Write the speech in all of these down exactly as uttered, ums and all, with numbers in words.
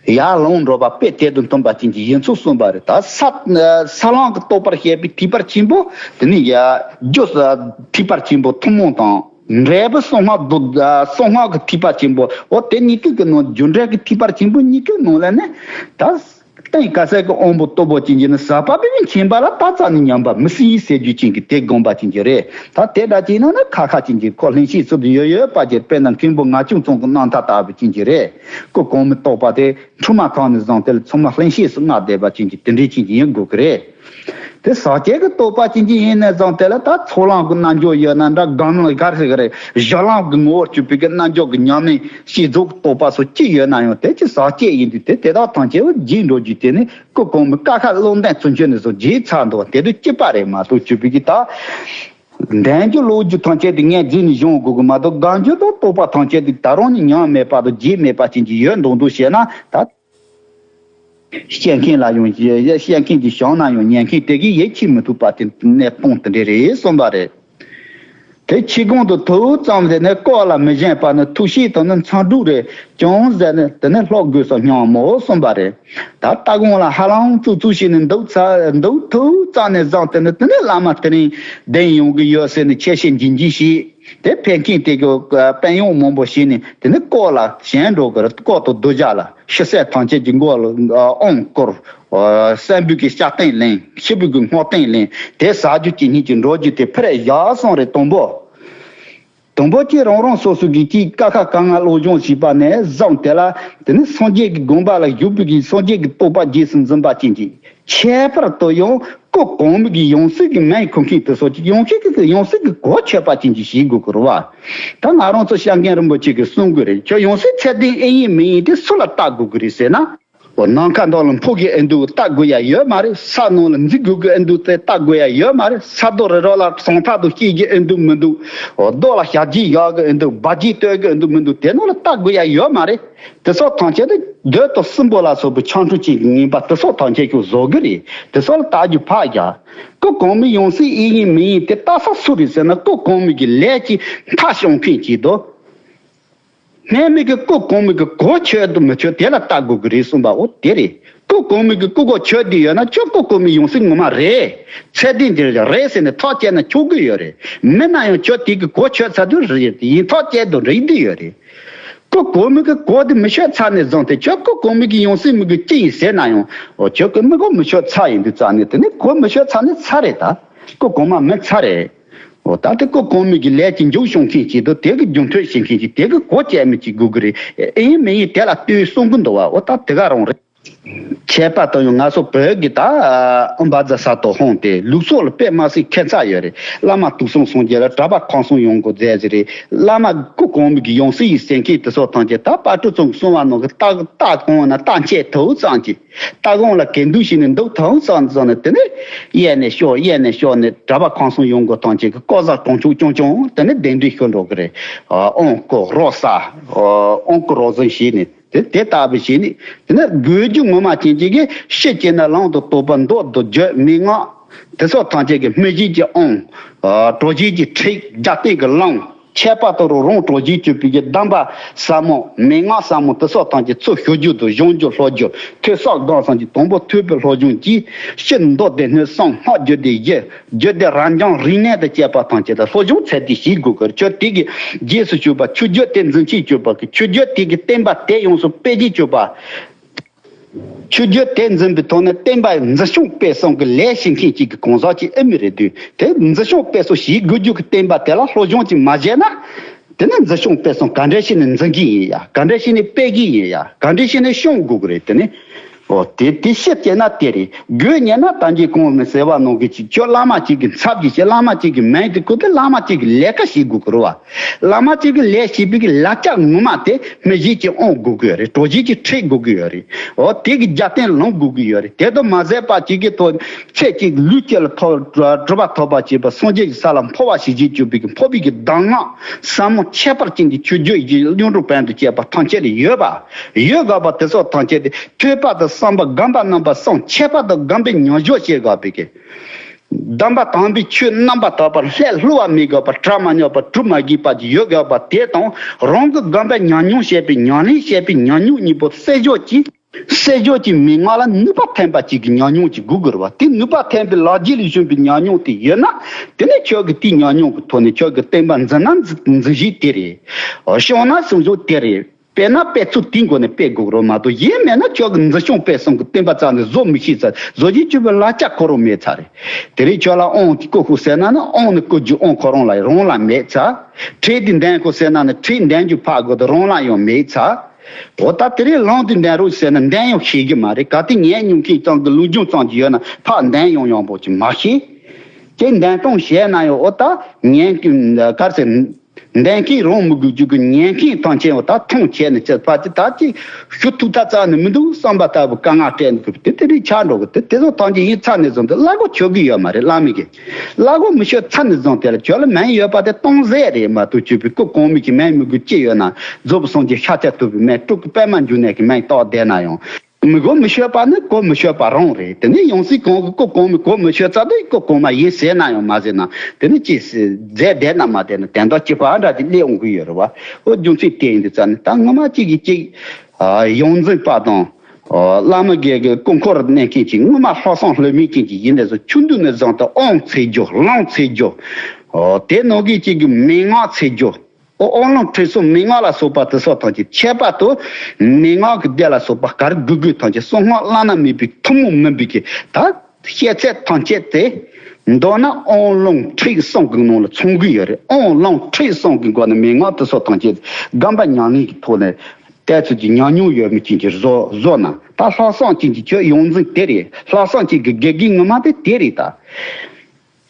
ཡར་ལངས་འགྲོ་བ་དཔེ་དེ་དང་མཐུན་པ་ཅན་གྱི་ཡིན་ཚུལ་གསུངས་པ་རེད། ད་ས་ས་ལམ་གྱི་རྟོགས་པར་བཤད་པའི་ཐེག་པ་ཆེན་པོ་དེ་ནི་ཡ་རྒྱུ་ས་ཐེག་པ་ཆེན་པོ་ཐུན་མོང་དང་། འབྲས་བུ་གསང་སྔགས་རྡོ་གསང་སྔགས་ཀྱི་ཐེག་པ་ཆེན་པོ། འོ་དེ་གཉིས་ཀའི་གི་ནང་རྒྱུ་འབྲས་ཀྱི་ཐེག་པ་ཆེན་པོ་གཉིས་ཀའི་ནང་ལ་ནི་ད་སྟེང་ཁ་ཟས་ཀྱི་དབང་པོ་སྟོབས་པོ་ཅན་གྱི་ནི་ཟབ་པ་བའི་མཁྱེན་པ་ལ་ད་རྩ་ནས་ཉམས་པ་མི་སྲིད་ཟེར་རྒྱུ་ཅན་གྱི་དེ་དགོངས་པ་ཅན་གྱི་རེད། ད་དེ་འདྲ་ཅིག་ན་ནི་ཁ་ཁ་ཅན་གྱི་ཁོ་ལྷན་སྐྱེས་སུ་ཡོད་ཡོད་པ་ཅིག་དཔེར་ན་མཁན་པོ་ང་ཆུང་ཚང་གི་རྣམ་ཐར་ལྟ་བུ་ཅན་གྱི་རེད། ཀུན་གོང་མའི་རྟོགས་པ་དེ་འཕྲུལ་མ་ཁང་ནས་བཟུང་སྟེ་ཚང་མ་ལྷན་སྐྱེས་སུ་མངའ་བསྡད་པ་ཅན་གྱི་དེ་འདྲའི་ཅན་གྱི་ཡིན་དགོས་ཀྱི་རེད། དེ་ཟག་བཅས་ཀྱི་རྟོགས་པ་ཅན་གྱི་ཡིན་ནས་བཟུང་སྟེ་ལ་ད་ཚོགས་ལམ་གྱི་རྣལ་འབྱོར་ཡོད་ན་འདྲ། སྒོམ་ལམ་ག་རེ་ཟེར་གི་རེད། གཞི་ལམ་གྱི་ངོ་བོར་གྱུར་པའི་གི་རྣལ་འབྱོར་གྱི་ཉམས་ལེན་བསྐྱེད་རྫོགས་ཀྱི་རྟོགས་པ་སོགས་ཅི་ཡོད་ན་ཡང་དེ་ཅི་ཟག་བཅས་ཡིན་དུས་དེ་དེ་དག་ཐམས་ཅད་བརྗེད་འགྲོ་རྒྱུ་དེ་ནི་ཀུན་གོང་མའི་ཀ་ཁ་བློ་ལྡན་ཚུལ་འཆོས་ནས་བཟུང་བརྗེད་ཚར་འདུག་དེ་དུས་སྐྱིད་པ་རེད་མ་གཏོགས་གྱུར་པའི་གི་ད། འདན་རྒྱུ་ལོ་རྒྱུས་ཐམས་ཅད་དེ་ངས་རྗེས་ནས་སྦྱོང་དགོས་ཀྱི་མ་གཏོགས། གང་རྒྱུ་དང་རྟོགས་པ་ཐམས་ཅད་དེ་ད་རུང་ནི་ཉམས་མེད་པ་དང་བརྗེད་མེད་པ་ཅན་གྱི་ཡོད་མདོག་མདོག་བྱས་ན་ད། བཤད་མཁན་ལ་ཡང་བཤད་མཁན་གྱིས་བཤད་ན་ཡང་ཉན་མཁན་དེ་གིས་ཡིད་ཆེས་མི་ཐུབ་པ་དེ་གནས་སྟངས་དེ་འདྲ་རེད་གསུངས་པ་རེད། དེ་ཆོས་གོང་དུ་ཐུགས་ཙམ་ཟེར་ནས་བཀའ་ལ་མི་ཞེན་པ་ནི་ཐུགས་ཤེས་དང་ནི་མཚང་འབྲུ་རེ་ཅུང་ཟད་ནི་དེ་ནི་ལྷག་དགོས་སོ་སྙམ་མོ་གསུངས་པ་རེད། ད་ལྟ་གོང་ལ་ཧ་ལམ་བཙུགས་བཙུགས་བྱས་ནས་འདུག་ཚ་འདུག་ཐུགས་ཙམ་ནས་བཟང་དེ་ནི་དེ་ནི་བླ་མ་དེ་རིང་བདེན་ཡོང་གི་ཡོད་ཟེར་ནས་ཆེ་ཤེས་འབྱིན་འབྱིན་བྱས། དེ་ཕན་ཁེ་དེ་གི་དཔལ་ཡོན་མང་པོ་བྱས་ནས་དེ་ནི་བཀའ་ལ་ཞེན་འགྲོ་གི་རེད། བཀའ་དང་གདུལ་བྱ་ལ་ཤི་ཟད་ཐམས་ཅད་ཀྱི་མགོ་ལ་དབང་བསྐུར། སྲན་བུ་གི་ལྕགས་སྟེང་ལེན། ཤི་བུ་གི་སྔོ་སྟེང་ལེན། དེ་ཟ་རྒྱུ་ཅི་སྙེད་ཀྱི་འགྲོ་རྒྱུ་དེ་ཕར་བཞག་སོང་རེད། དང་པོ། དང་པོ་ཅིག་རང་རང་སོ་སོ་གི་ཅིག་ཀ་ཁ་ག་ང་སློབ་སྦྱོང་བྱས་པ་ནས་བཟུང་དེ་ལ་དེ་ནི་སངས་རྒྱས་ཀྱི་དགོངས་པ་ལ་བཞུགས་པའི་གི་སངས་རྒྱས་ཀྱི་རྟོགས་པ་རྗེས་སུ་འཛིན་པ་ཅན་གྱི་ཁྱད་པར་དུ་ཡང་ཀུན་གོང་མའི་གི་ཡང་སྲིད་ཀྱི་མིང་ཁུར་མཁན་དེ་ཚོ་ཅིག་ཡང་སྲིད་ཀྱི་ཡང་སྲིད་ཀྱི་གོ་ཆོད་པ་ཅན་གྱི་བྱེད་དགོས་ཀྱི་རེད་བ། ད་ང་རང་ཚོ་སྐྱབས་མགོན་རིན་པོ་ཆེ་གིས་གསུང་གི་རེད། ཁྱོད་ཡང་སྲིད་ཚད་ལྡན་ཨེ་ཡིན་མིན་ཡིན་དེ་སུ་ལ་བལྟ་དགོས་ཀྱི་རེད་ཟེར་ན། འོ་ནམ་མཁའ་ནང་ལ་འཕུར་གི་ཨེ་འདུག་བལྟ་དགོས་ཡ་ཡོད་མ་རེད། ས་ནང་ལ་འཛེག་དགོས་གི་ཨེ་འདུག་དེ་བལྟ་དགོས་ཡ་ཡོད་མ་རེད། ས་རྡོ་རི་རོ་ལ་ཟངས་ཐག་ཏུ་སྐྱེ་གི་ཨེ་འདུག་མི་འདུག་འོ་རྡོ་ལ་ཞག་རྗེས་བཞག་གི་ཨེ་འདུག་སྦ་རྗེས་གཏོད་གི་ཨེ་འདུག་མི་འདུག་དེ་ནང་ལ་བལྟ་དགོས་ཡ་ཡོད་མ་རེད། དེ་སོགས་ཐམས་ཅད་དེ་རྡོ་དང་སྲིན་པོ་ལ་སོགས་པའི་ཆང་འཁྲུ་ཅན་གྱི་ངན་པ་དེ་སོགས་ཐམས་ཅད་ཁྱོད་བཟོ་གི་རེད། དེ་སོགས་ལ་བལྟ་རྒྱུ་ཕར་རྒྱག་ཀུན་གོང་མའི་ཡང་སྲིད་ཨེ་ཡིན་མིན་ཡིན་དེ་ལྟ་ས་སུ་རེད་ཟེར་ན་ཀུན་གོང་མའི་གི་ལས་ཀྱི་མཐའ་སྐྱོང་མཁན་གྱིས་དོ། སྔོན་མའི་གི་ཀུན་གོང་མའི་གི་གོ་ཆོད་དང་མི་ཆོད་དེ་ལ་བལྟ་དགོས་ཀྱི་རེད་གསུངས་པ་འོ་དེ་རེད། ཀུན་གོང་མའི་གི་ཀུན་གོ་ཆོད་དེ་ཡོད་ན་ཁྱོད་ཀུན་གོང་མའི་ཡང་སྲིད་ངོ་མ་རེད། ཚད་ལྡན་དེ་རེད་ཟེར་ནས་ཐག་བཅད་ན་ཆོག་གི་ཡོད་རེད། མིན་ན་ཡང་ཁྱོད་དེ་གི་གོ་ཆོད་ཚར་དུས་རེད། ཡིན་ཐག་བཅད་དུ་རེད་དེ་ཡོད་རེད། ཀུན་གོང་མའི་གི་གོ་དེ་མི་ཆོད་ཚར་ནས་བཟུང་སྟེ་ཁྱོད་ཀུན་གོང་མའི་གི་ཡང་སྲིད་མི་གི་ཅི་ཡིན་ཟེར་ན་ཡང་འོ་ཁྱོད་ཀྱི་མི་གོ་མི་ཆོད་ཚར་ཡིན་དུས་ཙང་ནས་དེ་ནི་གོ་མི་ཆོད་ཚར་ནས་ཚར་རེད་ད། ཀུན་གོང་མ་མི་ཚར་རེད། འོ་ད་དེ་ཀུན་གོང་མའི་གི་ལས་ཀྱི་མཇུག་སྐྱོང་མཁན་ཅིག་དང་དེ་གི་རྒྱུ་མཐུན་བྱེད་མཁན་ཅིག་དེ་གི་གོ་བཅད་མི་ཅིག་དགོས་ཀྱི་རེད། ཨེ་ཡིན་མིན་ཡིན་དེ་ལ་ལྟོས་གསུང་གི་འདུག་བ། འོ་ད་དེ་ག་རང་རེད། ཁྱད་པར་དུ་ཡང་ང་ཚོ་བོད་ཀྱི་ད་ཨ་བཛྲ་ས་ཏྭ་ཧཱུྃ་དེ་ལུགས་སྲོལ་ལ་དཔེ་མ་སྲིད་ཁྱད་མཚར་ཡོད་རེད། བླ་མ་དུས་གསུམ་སངས་རྒྱས་ལ་གྲྭ་པ་ཁམས་གསུམ་ཡོངས་ཀྱི་མཛད་ཟེར་རེད། བླ་མ་ཀུན་གོང་མའི་གི་ཡང་སྲིད་ཡིན་ཟེར་མཁན་དེ་ཚོ་ཐམས་ཅད་ད་དཔལ་སྤྲུལ་ཚང་གི་གསུང་བ་ནང་གི་རྟ་རྟ་གོང་ན་རྟ་འཆད་ཐུབ་ཙམ་གྱིས། ལྟ་དགོངས་ལ་གལ་འདུག་བྱས་ནས་འདུག་ཐང་བསམ་བསམ་ནས་དེ་ནས་གཡས་ནས་ཤོག་གཡས་ནས་ཤོག་ནས་གྲྭ་པ་ཁམས་གསུམ་ཡོངས་ཀྱི་ཐམས་ཅད་ཀྱི་བཀའ་ཟབ་གྲོང་ཆོག་ཅུང་ཅུང་དེ་ནས་གདན་འདྲེན་ཞུ་འགྲོ་གི་རེད། ཨོང་ཀོ་རོ་ས་ཨོང་ཀོ་རོ་ཟིན་བྱས་ནས་དེ་དེ་ལྟ་བུ་བྱས་ནས་དེ་ནས་དགོས་རྒྱུ་ངོ་མ་ཅན་ཅིག་གིས་ཕྱི་བྱས་ན་ལམ་དུ་རྟོགས་པ་མདོ་དང་རྒྱུད་མན་ངག་དེ་སོགས་ཐམས་ཅད་ཀྱི་སྨིན་བྱེད་ཀྱི་ཨོང་། གྲོལ་བྱེད་ཀྱི་ཁྲིད་རྒྱབ་རྟེན་གྱི་ལམ། ཁྱད་པར་དུ་རང་རང་གྲོལ་བྱེད་སྤྱོད་པའི་གདམས་པ་ཟབ་མོ་མན་ངག་ཟབ་མོ་དེ་སོགས་ཐམས་ཅད་ཚུར་ཞུ་རྒྱུ་དང་སྦྱང་རྒྱུ་སློབ་རྒྱུ་ཐོས་བསམ་སྒོམ་གསུམ་གྱི་དང་པོ་ཐོས་པའི་སློབ་སྦྱོང་གྱིས་སྤྱིར་མདོ་སྡེ་སྣོད་གསུམ་སྔགས་རྒྱུད་སྡེ་བཞི་རྒྱུད་སྡེ་རབ་འབྱམས་རིག་གནས་དང་བཅས་པ་ཐམས་ཅད་ལ་སློབ་སྦྱོང་ཚད་ལྡན་བྱེད་དགོས་ཀྱི་ཆོས་དེ་གི་རྗེས་སུ་སྤྱོད་པ་ཆོས་བརྒྱུད་དེ་འཛིན་བྱེད་སྤྱོད་པ་གི་ཆོས་བརྒྱུད་དེ་གི་བསྟན་པ་དེ་ཡོངས་སུ་སྤེལ་བྱེད་སྤྱོད་པ། ཆོས་བརྒྱུད་དེ་འཛིན་པའི་ཐོག་ནས་བསྟན་པ་འཛིན་སྐྱོང་སྤེལ་གསུམ་གྱི་ལས་བྱེད་མཁན་གཅིག་གི་གང་ཟག་ཅིག་ཨེ་མི་རེད་དུས་དེ་འཛིན་སྐྱོང་སྤེལ་གསུམ་བྱེད་དགོས་རྒྱུ་གི་བསྟན་པ་དེ་ལ་སློབ་སྦྱོང་ཅིག་མ་བྱས་ན་དེ་ནི་འཛིན་སྐྱོང་སྤེལ་གསུམ་ག་འདྲ་བྱས་ནས་འཛིན་གྱི་ཡིན་ཡ། ག་འདྲ་བྱས་ནས་སྤེལ་གྱི་ཡིན་ཡ། ག་འདྲ་བྱས་ནས་སྐྱོང་དགོས་ཀྱི་རེད། དེ་ནི་འོ་དེ་དེ་ཤེས་བྱས་ན་དེ་རེད། དགོས་ཉན་ན་ད་གིན་གོང་ནས་ཟེར་བ་ནང་གི་ཅིག་ཁྱོད་བླ་མ་གཅིག་གི་ཚབ་ཀྱིས་བྱེད། བླ་མ་གཅིག་གི་མིང་དེ་ཁུར་ཏེ་བླ་མ་གཅིག་གི་ལས་ཀ་བྱེད་དགོས་ཀྱི་རེད་བ། བླ་མ་གཅིག་གི་ལས་བྱེད་པའི་གི་ལག་ཆ་ངོ་མ་དེ་སྨིན་བྱེད་ཀྱི་དབང་དགོས་ཀྱི་ཡོད་རེད། གྲོལ་བྱེད་ཀྱི་ཁྲིད་དགོས་ཀྱི་ཡོད་རེད། འོ་དེ་གི་རྒྱབ་རྟེན་ལོངས་དགོས་ཀྱི་ཡོད་རེད། དེ་ལྟར་མ་ཟད་པ་གཅིག་གི་ཐོག་ཚེ་གཅིག་ལུས་གཅིག་ལ་ཐོབ་གྲུབ་པ་ཐོབ་པ་བྱེད་པ་སངས་རྒྱས་ཀྱི་ས་ལ་འཕོ་བ་བྱེད་བྱེད་བཅུག་པའི་གི་འཕོ་བའི་གི་གདམས་ངག་ཟབ་མོ་ཁྱད་པར་ཅན་གྱི་ཆོས་བརྒྱུད་ཀྱི་གཡུང་དྲུང་བོན་དུ་བཅས་པ་ཐམས་ཅད་ལ་ཡོད་པ། ཡོད་དགོས་པ་དེ་སོགས་ཐམས་ཅད་དེ་ཐོས་པ་དང་བསམ་པ་སྒོམ་པ་རྣམ་པ་གསུམ་ཁྱད་པར་དུ་སྒོམ་པའི་ཉམས་བཞེས་བྱེད་དགོས་པའི་གི་གདམས་པ་དམ་པའི་ཆོས་རྣམ་པར་དག་པ་ལྷད་ལྷུ་བ་མེད་དགོས་པ་གྲ་མ་ཉོག་པ་གྲུབ་མ་དགོས་པ་ཅིག་ཡོད་དགོས་པ་དེ་དང་རང་གི་སྒོམ་པའི་ཉམས་མྱོང་བྱས་པའི་ཉམས་ལེན་བྱས་པའི་ཉམས་མྱོང་གཉིས་པོ་བསྲེ་སྦྱོར་གྱིས་ བསད་གཡོག་གི་མན་ངག་ལ་ནུས་པ་ཐོན་པ་ཅིག་གི་ཉམས་མྱོང་ཅིག་དགོས་དགོས་རེད་བ། དེ་ནུས་པ་ཐོན་པའི་ལག་རྗེས་ལས་བྱུང་བའི་ཉམས་མྱོང་དེ་ཡོད་ན། དེ་ནས་ཁྱོད་ཀྱི་དེའི་ཉམས་མྱོང་གི་ཐོག་ནས་ཁྱོད་ཀྱི་བསྟན་པ་འཛིན་ན་འཛིན་འཛིན་བྱེད་དེ་རེད། སྲུང་ན་སྲུང་སྐྱོབ་དེ་རེད། སྤེལ་ན་སྤེལ་ཚུལ་དེའི་སྒོ་ནས་སྤེལ་དགོས་རེད་མ་གཏོགས། ཡིན་མེད་ན་ཁྱོད་ཀྱི་འཛིན་སྐྱོང་སྤེལ་གསུམ་གྱི་བསྟན་པ་རྩ་ནས་བཟོ་མི་ཤེས་ཚར། བཟོ་བྱེད་སྤྱོད་པའི་ལག་ཆ་ཁོ་རང་མེད་ཚར་རེད། དེ་རིང་ཁྱོད་ལ་དབང་གི་བསྐུར་ཤོག་ཟེར་ན་ནི་དབང་ནི་བསྐུར་རྒྱུ་དབང་ཁོ་རང་ལ་རང་ལ་མེད་ཚར། ཁྲིད་དེ་འདོན་དགོས་ཟེར་ན་ནི་ཁྲིད་འདོན་རྒྱུ་ཕར་དགོས་དེ་རང་ལ་ཡང་མེད་ཚར། འོ་ད་དེ་རིང་ལམ་དེ་འདོན་རོགས་ཟེར་ན་འདོན་ཡང་ཤེས་ཀྱི་མ་རེད། གལ་ཏེ་ཉན་མྱོང་མཁན་ཙམ་གྱི་ལུས་སྦྱོང་ཙམ་གྱི་ཡོད་ན་ཕར་འདོན་ཡང་ཡང་པོ་ཅིག་མ་ཤེས། ཅེས་འདོན་སྟངས་བཤད་ན་ཡང་འོ་ད་ཉན་གྱི་གར་ཟེར། འདོན་མཁན་རང་མི་དགོས་རྒྱུ་གི་ཉན་མཁན་ཐམས་ཅད་འོ་ད་མཐོང་བྱས་ནས་ཅི་ཕ་ཅི་ད་ཅི་ཞུ་ཐུབ་ཐབས་རྩ་ནས་མི་འདུག་བསམ་པ་ལྟ་བུ་དཀའ་ངལ་སྤྲད་འདུག་དེ་དེ་རིང་ཆགས་འགྲོ་གི་དེ་དེ་ཚོ་ཐམས་ཅད་ཡིན་ཚར་ནས་བཟུང་སྟེ་བླ་སྒོ་ཆོད་གི་ཡོད་མ་རེད། བླ་མ་གིས་བླ་སྒོ་མི་ཆོད་ཚར་ནས་བཟུང་སྟེ་ལ་ཁྱོད་ལ་སྨན་ཡོད་པ་དེ་སྟོང་ཟད་རེད་མ་གཏོགས། ཆོས་པའི་སྐུ་གོང་མའི་གི་སྨན་མི་དགོས་ཅི་ཡོད་ན། རྫོགས་པའི་སངས་རྒྱས་ཤཱཀྱ་ཐུབ་པའི་སྨན་སྤྲུལ་སྐུ་པདྨ་འབྱུང་གནས་ཀྱི་སྨན་བཏགས་བསྡད་ན་ཡང་། མི་གོ་མི་ཆོད་པ་ནི་གོ་མི་ཆོད་པ་རང་རེད། དེ་ནི་ཡང་སྲིད་གོང་གི་སྐུ་གོང་མའི་གོ་མི་ཆོད་ཙང་དེ་སྐུ་གོང་མ་ཡིན་ཟེར་ན་ཡང་མ་ཟེར་ན། དེ་ནི་ཅི་ཟེར་མཛད་བསྡད་ན་མ་བསྡད་ན་དོན་དག་ཅི་ཕ་འདྲ་ཅིག་སླེབས་འོང་གི་ཡོད་རེད་བ། འོ་རྒྱུ་མཚན་དེ་ཡིན་དུས་ཙང་ནི་ད་སྔོན་མ་གཅིག་གིས་གཅིག་ཨ་ཡོངས་འཛིན་པ་དང་། ཨ་བླ་མ་སྒེར་གྱི་སྐུ་འཁོར་གནས་མཁན་གྱི་སྔོན་མ་ལྷག་བསམ་ལྷོད་མེད་ཅན་གྱི་ཡིན་ནས་བཟུང་ཆུང་དུས་ནས་བཟུང་སྟེ་དབང་འཚལ་རྒྱུ་ལམ་འཚལ་རྒྱུ། ཨོ་དེ་ནང་གི་གཅིག་གི་མན་ངག་འཚལ་རྒྱུ། ཨོ་དབང་ལུང་ཁྲིད་གསུམ་མན་ངག་ལ་སོགས་པ་དེ་སོགས་ཐམས་ཅད་ཁྱད་པར་དུ་མན་ངག་གི་སྡེ་ལ་སོགས་པ་ག་རེ་དགོས་དགོས་ཐམས་ཅད་གསང་སྔགས་བླ་ན་མེད་པའི་ཐུན་མོང་མིན་པའི་གི་ད་བཤད་ཚད་ཐམས་ཅད་དེ་མདོར་ན་དབང་ལུང་ཁྲིད་གསུམ་གི་ནང་ལ་ཚང་གི་ཡོད་རེད། དབང་ལུང་ཁྲིད་གསུམ་གི་སྒོ་ནས་མན་ངག་དེ་སོགས་ཐམས་ཅད་སྒོམ་པ་ཉམས་ལེན་གྱི་ཐོག་ནས་བལྟས་ཚོད་ཀྱི་ཉམས་མྱོང་ཡོད་མི་ཅན་གྱི་བཟོ་བཟོ་ན། ད་ལྷག་བསམ་ཅན་གྱི་ཁྱོད་ཡོངས་འཛིན་དེ་རེད། ལྷག་བསམ་ཅན་གྱི་དགེ་རྒན་ངོ་མ་དེ་དེ་རེད་ད།